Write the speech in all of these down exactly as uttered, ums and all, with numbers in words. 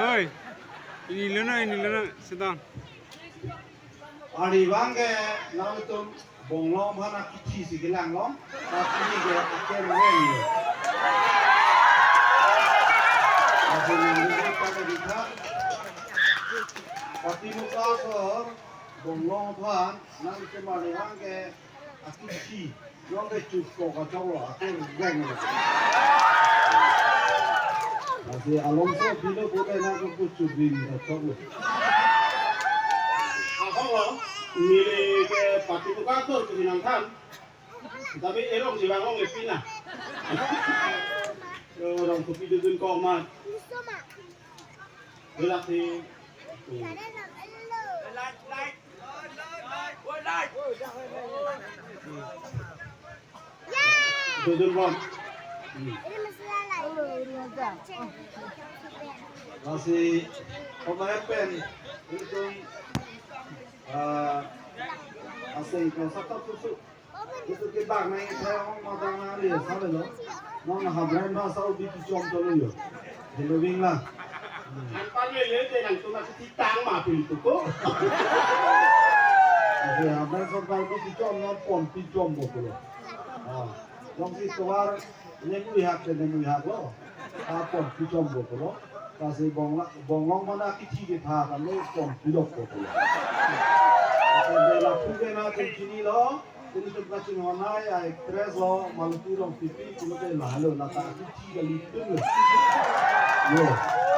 Oi, ini luna, ini luna, sedang. Arnivang ke nangtum Bonglong aphan akithi si kelang long, tapi ke akereng lo. Ajo nangtum pada kita, Patimuka asor Bonglong aphan nangtum arnivang ke akithi, nong ke chukko kachok lo, akereng lo. Lasi alongso pilo pute nangtum kuchubin kachok lo. Ahok lo, neli ke Patimuka asor kuchinang than. Tapi erong si bang long epina. Yo, rong kopi dudun kok mat. Belak si. Dudun bom. Hmm. Lasi, pemain pen, itu, ah, asing kau sakap susu. Itu ke bang nang ithai ong madang nang le sa le lo. Nong ha brand ba sa ubi pichom to lo yo. Helo wing la. Anpar le le te nangtum nasi titang ma pil tu ko. Oke, ha brand sa ba ubi pichom nong pon pichom bo to lo. Ah, nong si tovar ne mui hak te ne mui hak lo. Ah, pon pichom bo to lo. Lasi Bonglong, Bonglong aphan akithi ketha kami pon pilok bo to lo. Oke, de la phu ke nangtum chini lo. Ini tempat sing honai, ai actress lo, Malati Rongpipi, kulo ke lahelo, lata akithi kali tum lo. Yo,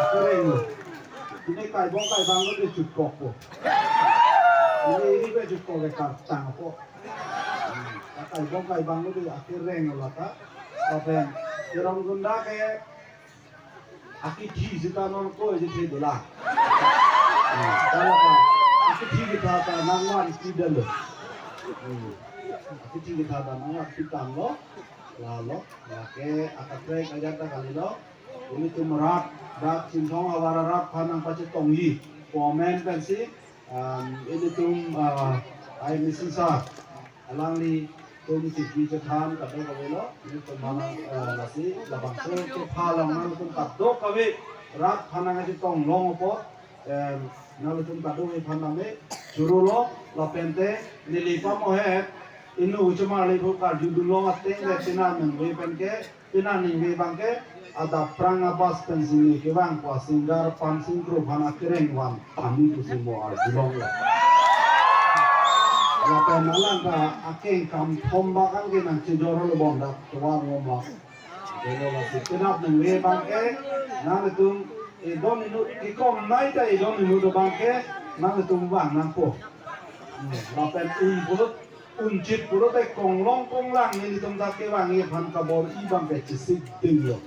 akereng lo. Ini kaibong kaibang lo de chutkok po. Ini, ini ke chutkok ke kartang po. Kaibong kaibang lo de akereng lo lata. Lapen, kerong gunda ke akithi sita non ko je the dola. Hmm, kalau ka akithi ketha ta nangman kidal. Hmm. Akithi ketha ta nangman kitang lo. Lalo, lake akatrek aja ta kali lo. Ilitum rat, rat Chinthong ahavar arat aphan nangpachetongji. Komen pensi, um, ilitum, uh, I M C sir. Alanglitum chingki chethan kadokave lo, nelitum aphan, eh, lasi labangso kephalang nangtum kadokave rat aphan nangchetong long apot, em, nangtum kadokave aphan name churu lo, lapen te neli pamohet, inut chomar le phu karjudun long ateng le tina nangve pen ke, tina ningve abang ke, adap prang abas pensi neli kevang ko singer Pansing Kro aphan akereng van tami pusi mo arjulong lo. Lapen alang ta akeng kam thom abang ke nangchejor lo bom dak tovar ngom lo. Delo lasi penap ningve abang ke, nangtum edon inut kikom nai ta edon inut abang ke, nangtum vang nangpo. Hmm, lapen un pulut, unchit pulote konglong konglang nelitum ta kevangji aphan kabor-i abang ke chesik ding lo.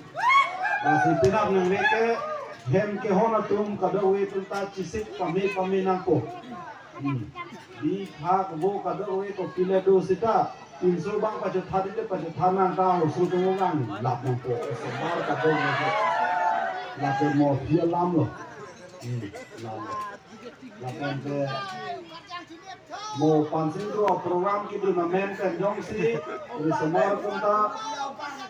Lasi penap ningve ke hem kehon atum kadokave atum ta chesik pame pame nangpo. Hmm. Di thak vo kadokave kopilo do sita, pinso abang pachethadite pachethad nang ta hoso atum nang lap nangpo. Sebar kadokave. Lapen mo aphi alam lo. Hmm. Lam lo. Lapen ke mo Pansing Kro program kedun amen pen jongsi, risomar atum ta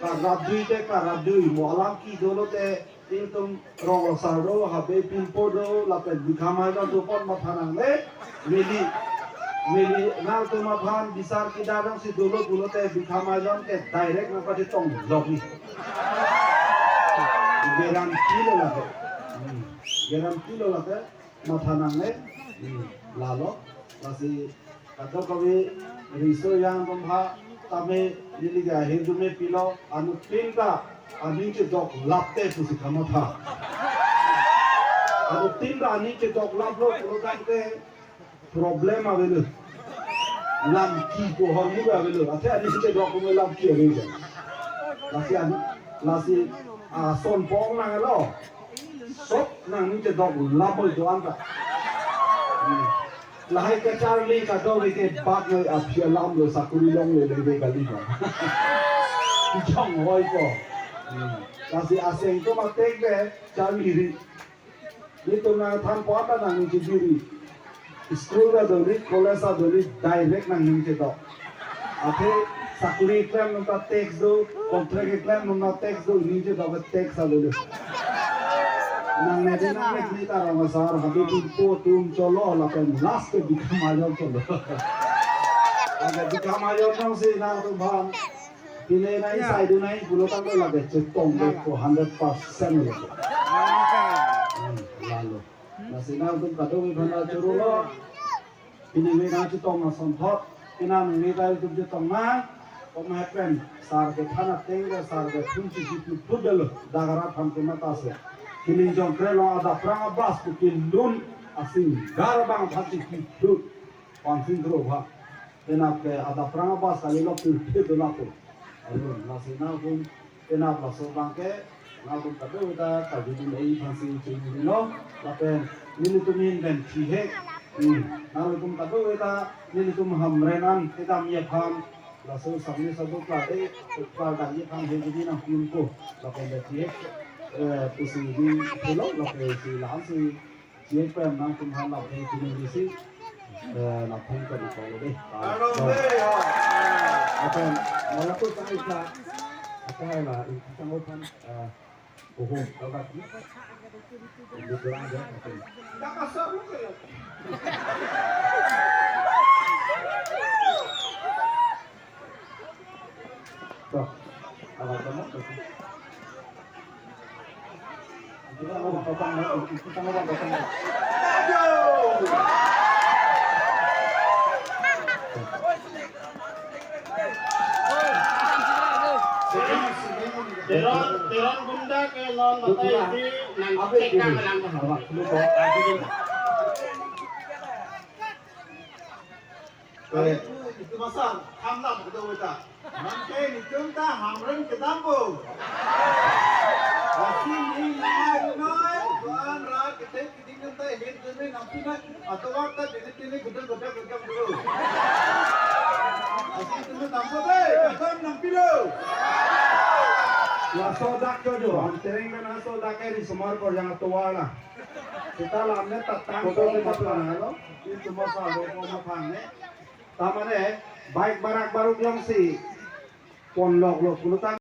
karapdui te karapdui, mo alam ke dolo te, ilitum Rong Asar do, Habe Pinpo do, lapen Bikha Mahajon do pon matha nangne, neli, neli nangtum aphan bisar kida jongsi dolo pulote Bikha Mahajon ke direct nangpachetong lok ni. Guarantee lo lake. Hmm. Guarantee lo lake. Matha nangne, hmm, lalo, lasi kadokave riso yang kumbha tame neli ke ahirjume pilo, anuttin ta aning chedoklap te pusi kamatha. Anuttin ta aning chedoklap lo pulo tangte problem avelo. Lamki ko hormu avelo. Athe aning chedok ko lamki avelo. Lasi an, lasi ason pong nanglo. Sok nangning chedoklap oi doan ta. Hmm. Lahai kacharli kadokave ke bak noi aphi alam lo sakuri longle lengve kali ma. Chong hoi ko. Hmm. Lasi aseng ko matek be charli ri. Nelitum nangthan pon ta nangning chebiri. School ta doli, college ta doli, direct nangning chedok. Athe Sakuri keklem nonta tax do, contract keklem nonta tax do, ini je dapat tax alo lo. Nang nedi nang nedi ta rong asar, habis tumpo tum cholo, lapen last ke bikam ayom cholo. Lake bikam ayom nangsi nangtum aphan. Pine nai Ya. Sai do nai, pulo tanglo lake chetong de ko hundred percent lo. Hmm, lalo. Lasi nangtum kadokave aphan choro lo. Pine me nang chetong asonthot, pine me ta itum chetong nang, koma hepen, sar kethan ateng ke, sar kethun chichi put put delo, dagara aphan kemata se. Kiling jongkre lo adap rang abas ku kilun asing gar bang aphan chichi put, pangsing kro bha. Penap ke adap rang abas kali lo put put delo tu. Alun, lasi nangtum, penap laso abang ke, nangtum kadokave ta, kajudun ei aphansi chunilo, lapen nelitum ahin pen thihek, hmm, nangtum kadokave ta, nelitum Hamren an kedamji aphan, laso samni sabo klar de, klardamji aphan he jini nangpi-un ko, lapen de thihek, eh, pusi di pulo, lapen si lahan si, J P M nangtum aphan lapen kini disi, eh, lapen kami kalau deh. Alo, eh, ya. Lapen, malah tu saya sa, apa ya lah, itu sang open, eh, bohong, kalau tak, ini kurang dia, oke. Nggak masuk, oke. Toh, awa kamu, toh. Kita mau potong, kita mau potong. Teron, Teron Gumda ke non batai di nang cekang nang. Awa, lupa. Eh. Itu, itu masa, hamlam kita weta. Nangke nitum ta Hamren kedam bo. Lasi ni nai nai, tuan ra kita kiting kita hin kami nangpi nai. Atau ta dini dini gede gede gede dulu. Lasi itu nangpi deh, kedam nangpi lo. Laso dak jojo, Hamren kan laso dak ke risomar ko yang tua lah. Kita lamnya tatang foto kita tuan lo. Itu masa lo ko matang ne. Tamane, bike barak baru jongsi ponlok lo, pulo tang